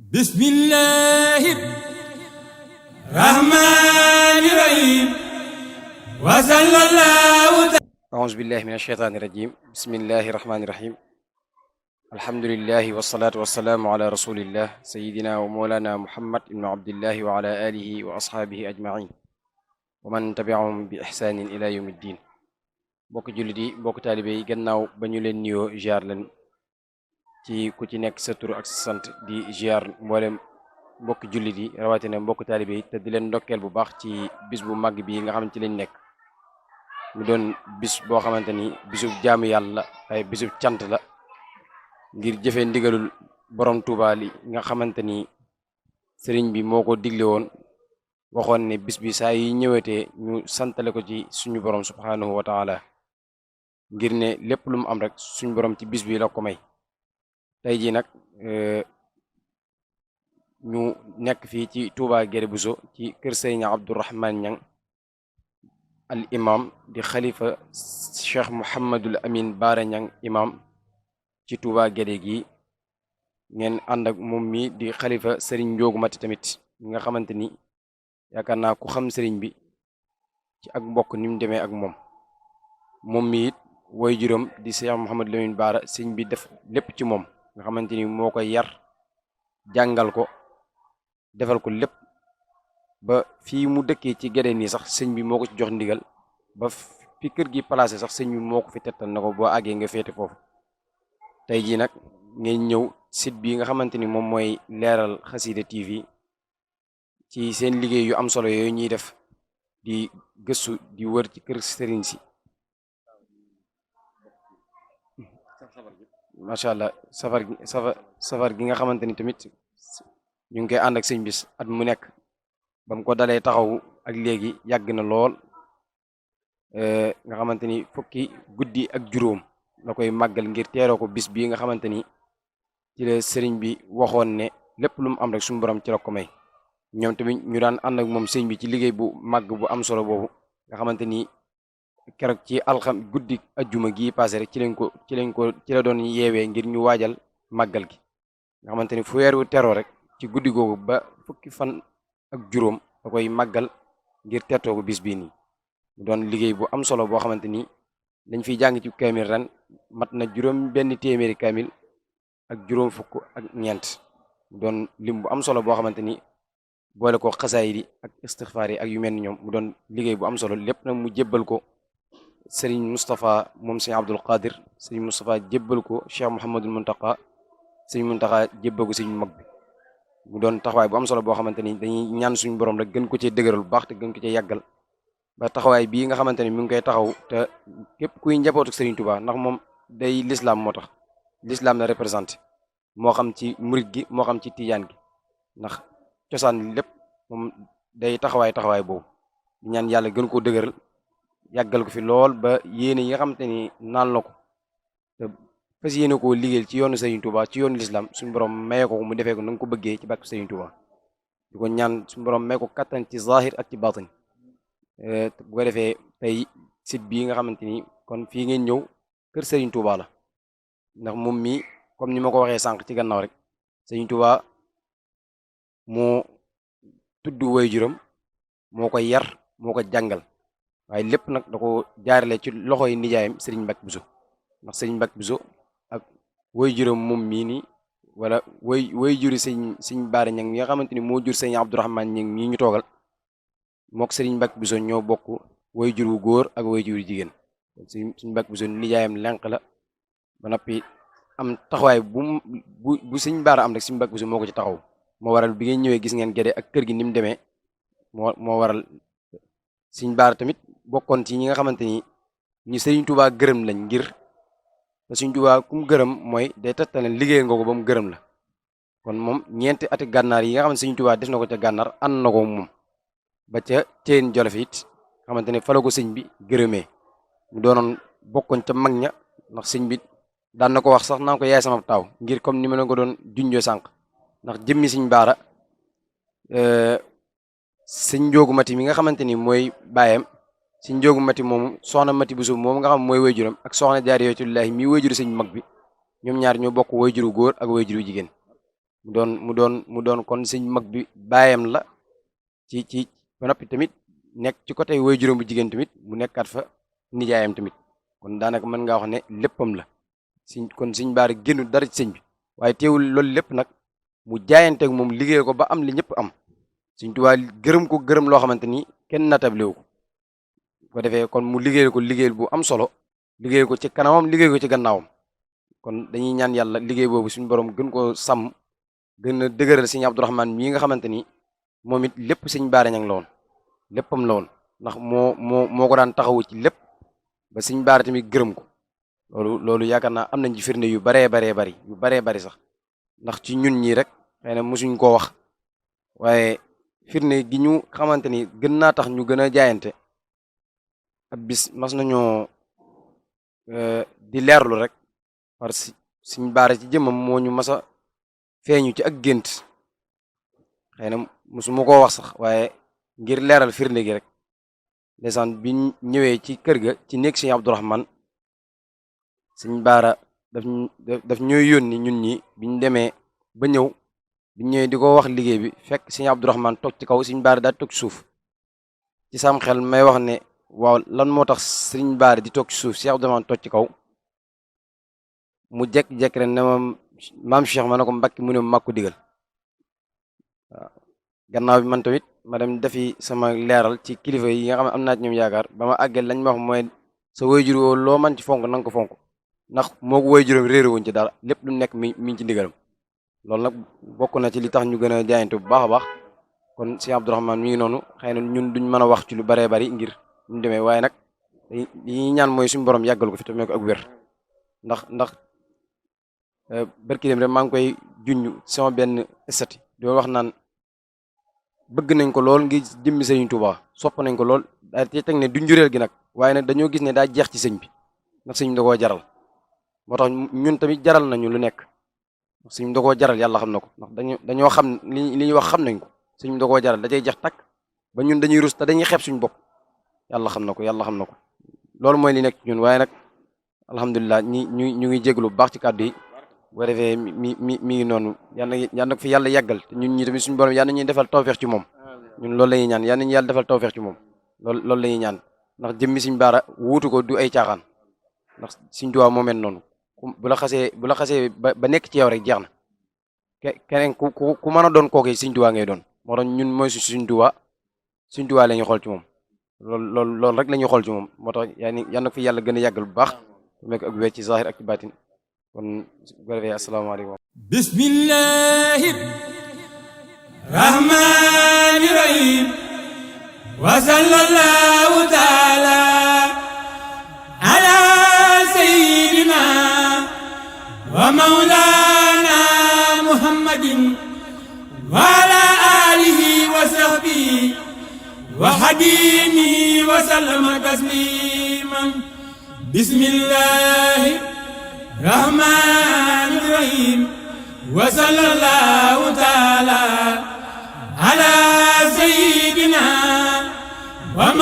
bismillahi rahmani rahim wa sallallahu أعوذ بالله من الشيطان الرجيم بسم الله الرحمن الرحيم الحمد لله والصلاة والسلام على رسول الله سيدنا ومولانا محمد بن عبد الله وعلى آله وأصحابه أجمعين ومن تبعهم بإحسان إلى يوم الدين bokk jullit yi bokk taalibe yi gannaaw ba ñu leen nuyoo ziar leen ci ku ci nekk sa tur ak sa sant di ziar mboolem mbokk jullit yi rawatina mbokk taalibe yi te di leen ndokkeel bu baax ci bis bu màgg bi nga xam ci lañ nekk mu doon bis boo xamante ni bisub jaamu yàlla ay bisub cant la ngir jëfee ndigalul borom Tuuba li nga xamante ni sëriñ bi moo ko digle woon waxoon ne bis bi saa yi ñëwetee ñu santale ko ci suñu borom subhanahu wa taala ngir ne lépp lu mu am rek suñu borom ci bis bi la ko may tey jii nag ñu nekk fii ci Touba Guédé Bousso ci kër sëriñ Abdourahman Niang al imam di xalifa cheikh Mouhamadul Amin Baara Niang imam ci Touba Guédé gi ngeen ànd ak moom mi di xalifa sëriñ Njoogu Mati tamit nga xamante ni yaakaar naa ku xam sëriñ bi ci ak mbokk ni mu demee ak moom mi it woy juróom di cheikh Mouhamadul Amin Baara sëriñ bi def lépp ci moom nga xamante ni moo ko yar jàngal ko defal ko lépp ba fii mu dëkkee ci Guédé nii sax sëñ bi moo ko ci jox ndigal ba fi kër gi placé sax sëñ bi moo ko fi tettal na ko boo àggee nga féete foofu tey jii nag ngeen ñëw site bi nga xamante ni moom mooy leeral xasida TV ci seen liggéey yu am solo yooyu ñuy def di gëstu di wër ci kër sëriñ si macha allah safar gi nga xamante ni tamit ñu ngi koy ànd ak sëñ bis at mu nekk ba mu ko dalee taxaw ak léegi yàgg na lool nga xamante ni fukki guddi ak juróom la koy màggal ngir teeroo ko bis bii nga xamante ni ci la sëriñ bi waxoon ne lépp lu mu am rek suñu borom ci la ko may ñoom tamit ñu daan ànd ak moom sëñ bi ci liggéey bu màgg bu am solo boobu nga xamante ni keroog ci guddi ajjuma gi passé rek ci la doon yeewee ngir ñu waajal màggal gi nga xamante ni fu weer wu teroo rek ci guddi googu ba fukki fan ak juróom da koy màggal ngir tertoo ko bis bii nii mu doon liggéey bu am solo boo xamante ni dañ fiy jàng ci kaamil ren mat na juróom benn téeméeri kaamil ak juróom fukk ak ñeent mu doon lim bu am solo boo xamante ni boole ko xasaay yi ak istixfaar yi ak yu mel ni ñoom mu doon liggéey bu am solo lépp nag mu jébbal ko Serigne Moustapha moom Serigne Abdul Qadir Serigne Moustapha jébbal ko Cheikh Mouhamadul Muntaqa Serigne Muntaqa jébbal ko Serigne mag bi mu doon taxawaay bu am solo boo xamante ni dañuy ñaan suñu borom rek gën ko cee dëgëral bu baax te gën ko cee yàggal ba taxawaay bii nga xamante ni mi ngi koy taxaw te képp kuy njabootu Serigne Touba ndax moom day l'islam moo tax l'islam la représenté moo xam ci murit gi moo xam ci tijaan gi ndax cosaan lépp moom day taxawaay boobu ñaan yàlla gën koo dëgëral yàggal ko fi lool ba yéene yi nga xamante ni naan la ko te fas yéene koo liggéeyal ci yoonu Serigne Touba ci yoonu l'islam suñu borom maye ko mu defee ko na nga ko bëggee ci bàkk Serigne Touba di ko ñaan suñu borom may ko kattan ci zahir ak ci batin bu ko defee tey site bii nga xamante ni kon fii ngeen ñëw kër Serigne Touba la ndax moom mi comme ni ma ko waxee sànq ci gannaaw rek Serigne Touba moo tudd waajuram moo ko yar moo ko jàngal waaye lépp nag da ko jaarale ci loxoy nijaayam Serigne Mbacke Bousso ndax Serigne Mbacke Bousso ak waajuram moom mii nii wala waajuri sëñ Baara Niang mi nga xamante ni moo jur Serigne Abdourahmane Niang mii ñu toogal mook Serigne Mbacke Bousso ñoo bokk waajur wu góor ak waajur wu jigéen Serigne Mbacke Bousso nijaayam lenk la ba noppi am taxawaay bu sëñ Baara am rek Serigne Mbacke Bousso moo ko ci taxaw moo waral bi ngeen ñëwee gis ngeen Guédé ak kër gi ni mu demee moo waral Serigne Baara tamit bokkoon ci ñi nga xamante ni ñu Serigne Touba gërëm lañ ngir te Serigne Touba ku mu gërëm mooy day tattale liggéey nga ko ba mu gërëm la kon moom ñeenti ati gànnaar yi nga xam ne Serigne Touba def na ko ca gànnaar ànd na ko moom ba ca teen Jolof it xamante ne fa la ko sëñ bi gërëmee mu doonoon bokkoon ca mag ña ndax sëñ bi daan na ko wax sax naa ko yaay sama taaw ngir comme ni ma la ko doon junjoo sànq ndax jëmmi Serigne Baara sëñ Njoogu Mati mi nga xamante ni mooy baayam sëñ Njoogu Mati moomu soxna Mati Bousso moom nga xam mooy wayjuram ak soxna Jaariyatullaahi mi wayjuru sëñ mag bi ñoom ñaar ñoo bokk wayjuru góor ak wayjuru jigéen mu doon kon sëñ mag bi baayam la ci ba noppi tamit nekk ci côté woy juróom bu jigéen tamit mu nekkaat fa nijaayam tamit kon daanaka mën ngaa wax ne léppam la kon sëñ Bara génnu dara ci sëñ bi waaye teewul loolu lépp nag mu jaayanteeg moom liggéey ko ba am li ñëpp am sëñ Tuubaa gërëm ko gërëm loo xamante ni kenn natablewu ko defee kon mu liggéeyal ko liggéeyal bu am solo liggéey ko ci kanamam liggéey ko ci gannaawam kon dañuy ñaan yàlla liggéey boobu suñu borom gën koo sàmm gën a dëgëral sëñ Abdourahmane mii nga xamante ni moom it lépp sëñ Bara Ñaŋ la woon léppam la woon ndax moo ko daan taxawu ci lépp ba sëñ Bara tamit gërëm ko loolu yaakaar naa am nañ ci firnde yu baree bari sax ndax ci ñun ñii rek xëy na mosuñ koo wax waaye firnde gi ñu xamante ni gën naa tax ñu gën a jaayante ab bis mas nañoo di leerlu rek parce que sëñ Bara ci jëmmam moo ñu mas a feeñu ci ak gént xëy na mosuma koo wax sax waaye ngir leeral firnde gi rek ndeysaan bi ñëwee ci kër ga ci néeg sëñ Abdourahmane sëñ Bara daf ñooy yónni ñun ñi biñ demee ba ñëw biñ ñëwee di ko wax liggéey bi fekk sëñ Abdourahmane toog ci kaw sëñ Bara daal toog ci suuf ci sam xel may wax ne waaw lan moo tax sëñ Bara di toog ci suuf sëñ Abdourahmane toog ci kaw mu jekk-jekk rek ne maam Cheikh ma ne ko Mbàkke mu ne ma ko digal waaw gannaaw bi man tamit ma dem defi sama leeral ci kilifa yi nga xam ne am naa ci ñoom yaakaar ba ma àggee lañ ma wax mooy sa waajur woo loo man ci fonk na nga ko fonk ndax moo ko waajuram réeré wuñ ci dara lépp lu nekk mi ngi ci ndigalam loolu nag bokk na ci li tax ñu gën a jaayante bu baax a baax kon Cheikh Abdourahmane mi ngi noonu xëy na ñun duñ mën a wax ci lu baree bari ngir ñu demee waaye nag li ñuy ñaan mooy suñu borom yàggal ko fi tamit ko ak wér ndax barki dem rek maa ngi koy junj sama benn estati doo wax naan bëgg nañ ko lool ngir jëmmi Sëriñ Tuubaa sopp nañ ko lool daal di teg ne du njureel gi nag waaye nag dañoo gis ne daa jeex ci sëñ bi ndax sëñ bi da koo jaral moo tax ñun tamit jaral nañu lu nekk ndax sëñ bi da koo jaral yàlla xam na ko ndax dañoo xam li ñuy wax xam nañ ko sëñ bi da koo jaral da cay jeex takk ba ñun dañuy rus te dañuy xeeb suñu bopp yàlla xam na ko loolu mooy li nekk ñun waaye nag alhamdulilah ñu ngi jéglu bu baax ci kàddu yi bu ko defee mi ngi noonu yal na fi yàlla yàggal te ñun ñi tamit suñu borom yal na ñuy defal tawfeex ci moom ñun loolu la ñuy ñaan yal nañu yàlla defal tawfeex ci moom loolu la ñuy ñaan ndax jëmmi Sëñ Bara wuutu ko du ay caaxaan ndax Sëñ Tuubaa moo mel noonu bu la xasee ba nekk ci yow rek jeex na keneen ku mën a doon kooku Sëñ Tuubaa ngay doon moo tax ñun mooy Sëñ Tuubaa la ñuy xool ci moom loolu rek la ñuy xool ci moom moo tax yal na fi yàlla gën a yàggal bu baax nekk ak wér ci zahir ak ci baatin kon bu ko defee asalaamaaleykum bismillahi rahmani rahim wa sallallahu taala ala sayyidina wa maulana muhammadin wa ala alihi wa sahbihi wa xadimihi wa sallama tasliman bismillahi rahmani rahim wa sallallahu taala ala sayyidina wa